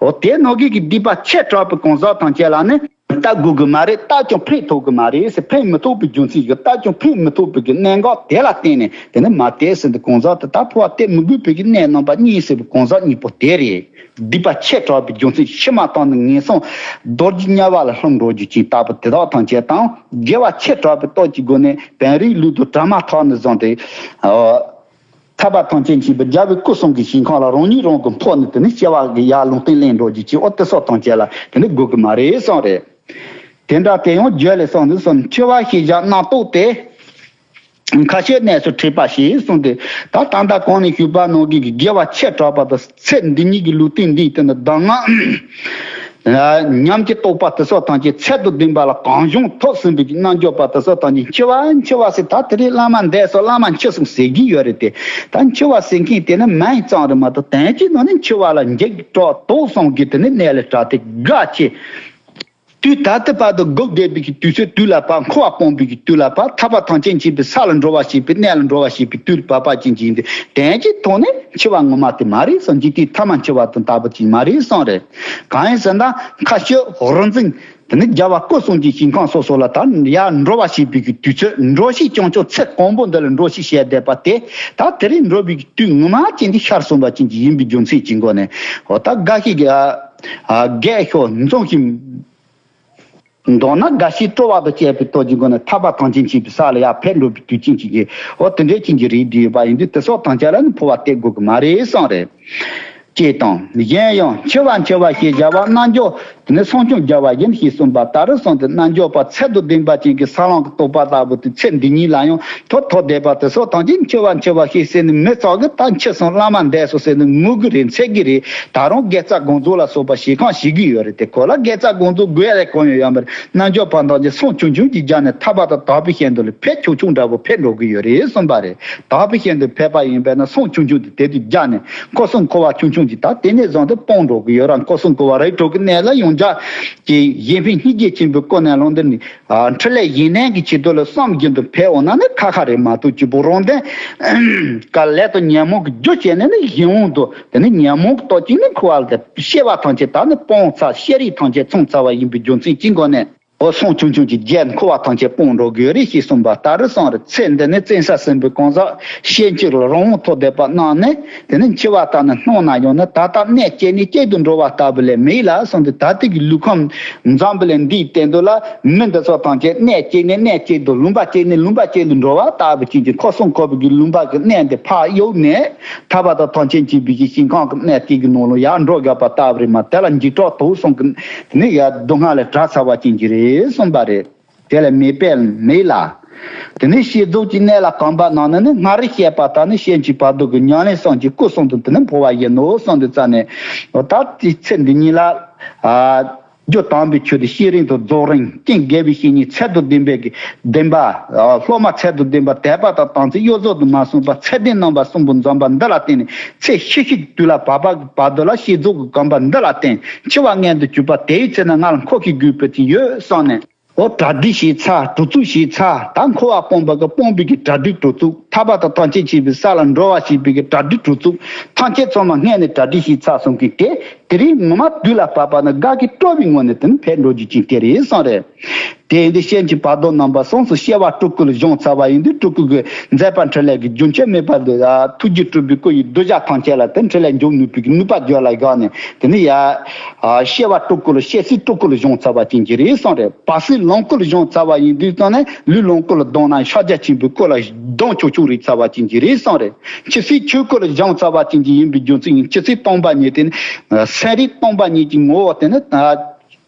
ཨོ་དེ་ནང་གི་གི་སྡིག་པ་ཆེ་དྲགས་པའི་གང་ཟག་ཐམས་ཅད་ལ་ནི། བཏབ་དགོས་ཀྱི་མ་རེད། བཏབ་ཀྱང་ཕན་ཐོགས་ཀྱི་མ་རེད་ཟེར། ཕན་མི་ཐོགས་པའི་རྒྱུ་མཚན་གྱིས་བཏབ་ཀྱང་ཕན་མི་ཐོགས་པའི་གི་གནད་འགག་དེ་ལ་བརྟེན་ནས་དེ་ནི་མ་དེ་ཟེར་འདི་གང་ཟག་དེ་ད་འཕོ་བ་སྟེར་མི་དགོས་པའི་གི་གནད་རྣམ་པ་གཉིས་ཟེར་བའི་གང་ཟག་གཉིས་པོ་དེ་རེད། སྡིག་པ་ཆེ་དྲགས་པའི་རྒྱུ་མཚན་ཤི་མ་ཐག་ནས་ངན་སོང་རྡོ་རྗེ་དམྱལ་བ་ལ་ལྷུང་འགྲོ་རྒྱུ་ཅན་ལྟ་བུ་དེ་དག་ཐམས་ཅད་དང་དགེ་བ་ཆེ་དྲགས་པའི་སྟོབས་ཀྱི་སྒོ་ནས་བེམ་རིག་ལུས་དང་བྲལ་མ་ཐག་ནས་བཟུང་སྟེ། ཐར་པ་ཐམས་ཅད་མཁྱེན་པའི་རྒྱལ་བའི་སྐུ་གསུམ་གྱི་ཞིང་ཁམས་ལ་རང་ཉིད་རང་གི་འཕོ་ནས་དེ་ནི་སྐྱེ་བ་གི་ཡར་ལུང་བསྟན་ལེན་འགྲོ་རྒྱུ་ཅིག་ཨོ་དེ་སོགས་ཐམས་ཅད་ལ་དེ་ནི་དགོས་ཀྱི་མ་རེད་གསུངས་རེད། དེ་འདྲ་དེ་ཡང་བརྗོད་ལས་གསུངས་ནས་གསུངས། འཆི་བ་ཤེས་བྱ་རྣམ་རྟོག་སྟེ། ཁ་ཤས་གནས་སུ་ཁྲིད་པ་ཞེས་གསུངས་ཏེ། ད་ད་ལྟ་གོང་ནས་ཞུས་པ་ནང་བཞིན་གྱི་དགེ་བ་ཆེ་དྲགས་པ་དང་ཚེ་འདི་ཉིད་ཀྱི་ལུས་རྟེན་འདིའི་སྟེང་དུ་གདམས་ངག་ཉམས་ཀྱི་རྟོགས་པ་དེ་སོགས་ཐམས་ཅད་ཚད་དང་ལྡན་པ་ལ་གང་བྱུང་ཐོབ་ཟིན་པའི་རྣལ་འབྱོར་པ་དེ་སོགས་ཐམས་ཅད་འཆི་བ་འཆི་བ་ཟེར། ད་དེ་རིང་བླ་མ་འདས་སོང་། བླ་མ་འཆི་སོང་ཟེར་གྱི་ཡོད་རེད་དེ། ད་འཆི་བ་ཟེར་མཁན་དེ་ནི་མིང་ཙམ་རེད་མ་གཏོགས་དོན་གྱི་ནང་ནས་འཆི་བ་ལ་འཇིགས་སྐྲག་དོགས་གསུམ་གྱིས་དེ་ནི་གནད་ལ་བྲལ་ཏེ་དགའ་ཆེ། དུས་ད་ལྟ་བར་དུ་སྒུག་བསྡད་པའི་གི་དུས་ཚོད་དུས་ལ་བབ། འཁོར་བ་སྤངས་པའི་གི་དུས་ལ་བབ། ཐར་པ་ཐམས་ཅད་མཁྱེན་པའི་ས་ལ་འགྲོ་བ་ཞེས་པའི་གནས་ལ་འགྲོ་བ་ཞེས་པའི་དུས་ལ་བབ་པ་ཅན་གྱི་ཡིན་ཏེ། དོན་གྱི་ཐོག་ནས་འཆི་བ་ངོ་མ་དེ་མ་རེད་གསུངས། འཇིག་རྟེན་ཐ་མ་འཆི་བ་དང་ལྟ་བུ་ཅིག་མ་རེད་གསུངས་རེད། གང་ཡིན་ཟེར་ན་ཁ་ཤོད་རིག་འཛིན་དེ་ནི་རྒྱལ་བ་སྐུ་གསུམ་གྱི་ཞིང་ཁམས་སོ་སོ་ལ་ད་ཡར་འགྲོ་བ་ཞེས་པའི་གི་དུས་ཚོད་འགྲོ་ཞིག་ཀྱང་ཀྱང་ཚེ་གང་པོ་འདི་ལ་འགྲོ་ཞིག་བཤད་བསྡད་པ་དེ་ད་དེ་རིང་འགྲོ་བའི་གི་དུས་ངོ་མ་ཅན་དེ་ཤར་སོང་བ་ཅན་གྱི་ཡིན་པའི་རྒྱུ་མཚན་གྱི་སྒོ་ནས། འོ་ད་དགའ་ཞིག་གི་ཨ་ཨ་རྒས་ཤོས་འཛོམས་ཤིང་། མདོར་ན་རྒ་ཤི་སྤྲོ་བ་དང་བཅས་པའི་སྟོབས་ཀྱི་སྒོ་ནས་ཐར་པ་ཐམས་ཅད་མཁྱེན་པའི་ས་ལ་ཡར་ཕེབས་འགྲོ་བའི་དུས་ཆེན་གྱི་གི་འོ་དེ་འདྲའི་ཆེན་གྱི་རིགས་འདི་ཡོད་པ་ཡིན་དུས་དེ་སོགས་ཐམས་ཅད་ལ་ནི་འཕོ་བ་སྟེར་དགོས་ཀྱི་མ་རེད་གསུངས་རེད། ཅེས་དང་། གཞན་ཡང་འཆི་བ་འཆི་བ་ཞེས་བྱ་བ་རྣལ་འབྱོར་དེ་ནི་སངས་རྒྱས་བྱ་བ་ཡིན་ཞེས་གསུངས་པ་ལྟར་གསུངས་ཏེ། རྣལ་འབྱོར་པ་ཚད་དང་ལྡན་པ་ཅན་གྱི་ས་ལམ་གྱི་རྟོགས་པ་ལྟ་བུ་དེ་ཚེ་འདི་ཉིད་ལ་ཡང་ཐོབ་ཐོབ་བསྡད་པ་དེ་སོགས་ཐམས་ཅད་འཆི་བ་འཆི་བ་ཞེས་ཟེར་ནས་མི་ཚང་གི་ད་འཆི་སོང་བླ་མ་འདས་སོང་ཟེར་ནས་ངུ་གི་རེད། འཚེར་གི་རེད། ད་རུང་དགེ་རྩ་དགོངས་རྫོགས་ལ་སོགས་པ་བྱེད་ཁང་བྱེད་ཀྱི་ཡོད་རེད་དེ། ཁོ་ལ་དགེ་རྩ་དགོངས་རྫོགས་དགོས་ཡ་ལས་གང་ཡང་ཡོད་མ་རེད། རྣལ་འབྱོར་པ་རྣམས་ཀྱིས་སེམས་ཆུང་ཆུང་གིས་བརྒྱབ་ནས་ཐར་པ་དང་དག་པའི་གཞན་དོན་ལ་ཕེབས་ཆུང་ཆུང་འདྲ་པོ་ཕེབས་འགྲོ་གི་ཡོད་རེད་གསུངས་པ་རེད། དག་པའི་གཞན་དོན་ཕེབས་པ་ཡིན་པས་ན་སེམས་ཆུང་ཆུང་དེ་དེ་དུས་བརྒྱབ་ནས་འཁོར་གསུམ་འཁོར་བ་ཆུང་ཆུང་གིས་ད་དེ་ནས་བཟུང་སྟེ་སྤོང་འགྲོ་གི་ཡོད་ར། འཁོར་གསུམ་འཁོར་བ་རིགས་དྲུག་གི་གནས་ལ་ཡང་བསྐྱར་གྱི་གཞན་ཕན་སྙིང་རྗེ་ཆེན་པོའི་སྐུ་ནས་ལངས་ཏེ་ནི། ཨ། འཕྲིན་ལས་གཞན་ལྡན་གྱི་ཆེད་དུ་ལ་བསམ་རྒྱུན་དུ་ཕེབས་འོང་ན་ནི་ཁ་ཁ་རེད་མ་གཏོགས་སྐྱིད་པོ་རང་དོན་ག་ལས་དང་ཉོན་མོངས་ཀྱི་རྒྱུ་བྱས་ནས་ནི་གཞན་དབང་དུ་དེ་ནི་ཉོན་མོངས་ཀྱི་སྟོབས་ཀྱིས་ནི་འཁོར་བ་ལ་སྐྱེ་བ་ཐམས་ཅད་ད་ནི་སྤོང་ཚར། ཤེས་རིག་ཐམས་ཅད་ཚང་ཚར་བ་ཡིན་པའི་རྒྱུ་མཚན་གྱི་སྒོ་ནས། འོ་སོང་ཆུང་ཆུང་གི་རྒྱལ་འཁོར་བ་ཐམས་ཅད་སྤོང་འགྲོ་དགོས་རེད་ཞེས་གསུངས་པ་ལྟར་སོང་རེད། ཚེ་འདི་ནི་བཙན་ས་ཟིན་པའི་གང་ཟག་ཤེས་འཆི་ལ་རང་དབང་ཐོབ་བསྡད་པ་རྣམས་ནི་དེ་ནི་འཆི་བ་ལྟར་ན་སྣང་ན་ཡང་ན་ད་ལྟ་གནས་གཅིག་ནས་གཅིག་ཏུ་འགྲོ་བ་ལྟ་བུ་ལས་མེད་ལ་གསུངས་ཏེ། ད་ལྟའི་གི་ལུས་ཁམས་འཛོམས་པ་ལས་འདིའི་སྟེང་དུ་ལ་མི་འདི་ཚོ་ཐམས་ཅད་གནས་གཅིག་ནས་གནས་གཅིག་ཏུ་ལུང་པ་གཅིག་ནས་ལུང་པ་གཅིག་ཏུ་འགྲོ་བ་ལྟ་བུ་ཅན་གྱི་ཁོ་གསུམ་འཁོར་བའི་གི་ལུང་པ་གི་གནས་འདི་ཕར་གཡུགས་ནས། ཐར་པ་དང་ཐམས་ཅད་མཁྱེན་པའི་ཞིང་ཁམས་ཀྱི་གནས་དེ་གི་ནང་ལ་ཡར་འགྲོ་དགོས་པ་ལྟ་བུ་རེད་མ། དེ་ལ་འཇིགས་སྐྲག་དོགས་གསུམ་གྱི་དེ་ནི་ཡར་སྡུག་བསྔལ་ལས་བྲལ་ཚར་བ་ཅན་གྱི་རེད་གསུངས་པ་རེད། དེ་ལ་མེད་པས་མེད་ལ། དེ་ནི་ཤེས་རྫོགས་ཀྱི་གནས་ལ་གོམས་པ་རྣམས་ནི་ནི་སྔར་བཤད་པ་ལྟར་ནི་ཤེས་འཆི་བར་དོ་གི་ཉམས་ལེན་གསུམ་གྱི་སྐུ་གསུམ་དུ་དེ་ནི་འཕོ་བ་ཡིན་ནོ་གསུངས་དུས་ཙ་ནས། ད་དེ་ཚེ་འདི་ཉིད་ལ། ཨ། རྒྱུ་དམ་པའི་ཆོས་དེ་ཤེས་རིག་དང་རྫོགས་རིམ་ཀུན་དགའ་བའི་བཤེས་གཉེན་ཚད་དང་ལྡན་པའི་གི་ལྡན་པ། ཨ། སློབ་མ་ཚད་དང་ལྡན་པ་དད་པ་དང་དམ་ཚིག་གཡོ་ཟོལ་དུ་མ་སོང་བར་ཚད་ལྡན་རྣམ་པ་གསུམ་པོ་འཛོམས་པ་འདི་ལ་བརྟེན་ནས་ཚེ་ཤི་ཤི་དུས་ལ་བབ་པ་བར་དོ་ལ་ཤེས་རྫོགས་ཀྱི་གོམས་པ་འདི་ལ་བརྟེན་འཆི་བ་མངོན་དུ་གྱུར་པ་དེའི་ཚེ་ན་ང་ལ་འཁོར་ཞིག་དགོས་པ་ཅིག་ཡོད་བསམ་ནས། འོ་གྲ་སྒྲིག་བྱས་ཚར། གྲོས་ཚོགས་བྱས་ཚར། ད་འཁོར་བ་སྤོང་བ་གི་སྤོང་བའི་གི་གྲ་སྒྲིག་གྲོས་ཚོགས། ཐར་པ་དང་ཐམས་ཅད་མཁྱེན་པའི་ས་ལ་འགྲོ་བ་བྱེད་པའི་གི་གྲ་སྒྲིག་གྲོས་ཚོགས། ཐམས་ཅད་ཚང་མ་སྔོན་ནས་གྲ་སྒྲིག་བྱས་ཚར་སོང་གི་དེ། དེ་རིང་ངོ་མ་དུས་ལ་བབ་པ་ན་དགའ་སྐྱིད་སྤྲོ་བའི་ངང་ནས་དེ་ནི་ཕེབས་འགྲོ་རྒྱུ་ཅིག་དེ་རེད་གསུངས་རེད། དེ་ཡིན་དུས་ཤེས་འཆི་བར་དོ་རྣམ་པ་གསུམ་སོགས་སྐྱེ་བ་སྤྲུལ་སྐུ་ལ་བྱུང་ཚར་བ་ཡིན་དུས་སྤྲུལ་སྐུ་གི་མཛད་པ་འཕྲིན་ལས་ཀྱི་རྒྱུན་ཆད་མེད་པར་དུ་ཐུགས་རྗེ་སྤྲུལ་པའི་སྐུ་ཡི་གདུལ་བྱ་ཐམས་ཅད་ལ་དེ་འཕྲིན་ལས་འཇུག་ནུས་པའི་གི་ནུས་པ་བརྒྱུད་ལ་བཞག་ནས་དེ་ནི་ཡ། སྐྱེ་བ་སྤྲུལ་སྐུ་ལ་སྐྱེ་སྲིད་སྤྲུལ་སྐུ་ལ་བྱུང་ཚར་བ་ཅན་གྱི་རེད་གསུངས་རེད། བར་སྲིད་ལོངས་སྐུ་ལ་བྱུང་ཚར་བ་ཡིན་དུས་ཙང་ནས་ལུས་ལོངས་སྐུ་ལ་ལྡང་ན་ཕྱག་རྒྱ་ཆེན་པོའི་སྐུ་ལ་ལྡང་ཆོག་ཆོག་རེད་ཚར་བ་ཅན་གྱི་རེད་གསུངས་རེད། འཆི་སྲིད་ཆོས་སྐུ་ལ་བྱུང་ཚར་བ་ཅན་གྱི་ཡིན་པའི་རྒྱུ་མཚན་ཡིན། འཆི་སྲིད་སྟོང་པ་ཉིད་དེ་ནི་སེམས་རིག་སྟོང་པ་ཉིད་ཀྱི་ངོ་བོ་དེ་ནི།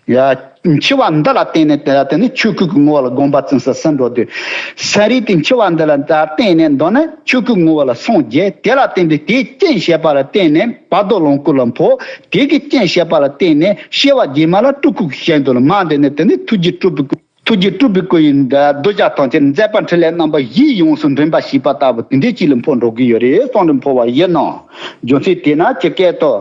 ཡ། འཆི་བ་འདི་ལ་བརྟེན་ནས་དེ་ལ་བརྟེན་ནས་ཆོས་སྐུ་གི་ངོ་བོ་ལ་དགོངས་པ་ཚིམ་ས་ཟིན་འགྲོ་དུས། སེམས་རིག་དེ་འཆི་བ་འདི་ལ་ད་བརྟེན་ནས་མདོར་ན་ཆོས་སྐུ་ངོ་བོ་ལ་སངས་རྒྱས། དེ་ལ་བརྟེན་ཏེ་དེའི་རྐྱེན་བྱས་པ་ལ་བརྟེན་ནས་བར་དོ་ལོངས་སྐུ་ལ་འཕོ། དེ་གི་རྐྱེན་བྱས་པ་ལ་བརྟེན་ནས་སྐྱེ་བ་རྗེས་མ་ལ་སྤྲུལ་སྐུ་གི་ཞིང་དུ་ལ་མ་འདི་ནས་དེ་ནི་ཐུགས་རྗེ་སྤྲུལ་པའི་སྐུ། ཐུགས་རྗེ་སྤྲུལ་པའི་སྐུ་ཡི་གདུལ་བྱ་ཐམས་ཅད་མཛད་པ་འཕྲིན་ལས་རྣམ་པ་བཞིས་ཡོངས་སུ་འདྲེན་པ་ཞེས་པ་ལྟ་བུ་དེ་འདྲའི་ཅིག་ལ་འཕོ་འགྲོ་གི་ཡོད་རེད་གསུངས་ཏེ་འཕོ་བ་ཡིན་ནོ། རྒྱུ་མཚན་དེས་ན་ཇི་སྐད་དུ།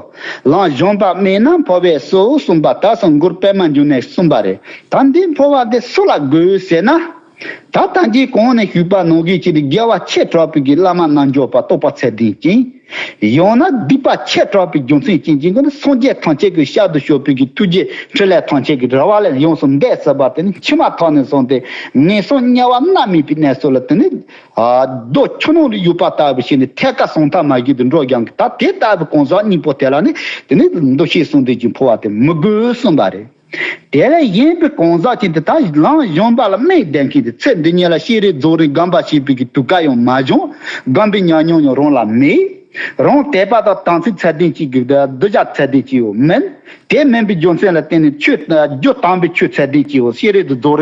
ལམ་གཞན་པ་མེད་ན་འཕོ་བས་སོ་གསུངས་པ་ལྟར་སོང་། མགུར་པདྨ་འབྱུང་གནས་གསུངས་པ་རེད། ད་འདི་འཕོ་བ་འདི་སུ་ལ་དགོས་ཟེར་ན། ད་ལྟ་ངས་གོང་ནས་ཞུས་པ་ནང་བཞིན་བྱས་ཏེ་དགེ་བ་ཆེ་དྲགས་པའི་གི་བླ་མ་རྣལ་འབྱོར་པ་རྟོགས་པ་ཚད་ལྡན་ཅན། ཡང་ན་སྡིག་པ་ཆེ་དྲགས་པའི་རྒྱུ་མཚན་ཅན་གྱི་སྒོ་ནས་སངས་རྒྱས་ཐམས་ཅད་ཀྱི་ཞབས་ཏུ་ཞུགས་པའི་གི་ཐུགས་རྗེ་འཕྲིན་ལས་ཐམས་ཅད་ཀྱི་ར་བ་ལས་ཡོངས་སུ་འདས་ཟིན་པ་དེ་ནི་འཆི་མ་ཐག་ནས་བཟུང་སྟེ་ངན་སོང་དམྱལ་བ་མནར་མེད་པའི་གནས་སུ་ལ་དེ་ནི། རྡོ་ཆུ་ནང་ལ་ཡུག་པ་ལྟ་བུ་བྱས་ནས་ཐད་ཀར་སོང་ཐབས་མ་བྱུང་དུ་འགྲོ་ཀྱང་གི་ད་དེ་ལྟ་བུའི་གང་ཟག་སྙིང་པོ་དེ་ལ་ནི་དེ་ནི་འདུ་ཤེས་གསུམ་ལྡན་གྱི་འཕོ་བ་དེ་མི་དགོས་གསུངས་པ་རེད། དེ་ལས་གཞན་པའི་གང་ཟག་ཅིག་དེ་དག་ལམ་གཞན་པ་ལ་དམིགས་ལྡན་མཁན་དེ་ཚེ་འདི་ཉིད་ལ་ཤེས་རིག་རྫོགས་རིམ་སྒོམ་པ་བྱེད་པའི་གི་དུས་སྐབས་ཡང་མ་བྱུང་། སྒོམ་པའི་ཉམས་མྱོང་ཡང་རང་ལ་མེད། རང་དད་པ་དང་དམ་ཚིག་ཚད་ལྡན་ཅིག་གི་གདུལ་བྱ་ཚད་ལྡན་ཅིག་ཡང་མིན། དེ་མིན་པའི་རྒྱུ་མཚན་ལ་བརྟེན་ནས་ཆོས་རྒྱུ་དམ་པའི་ཆོས་ཚད་ལྡན་ཅིག་ཡང་ཤེས་རིག་ཏུ་རྫོགས་རིམ།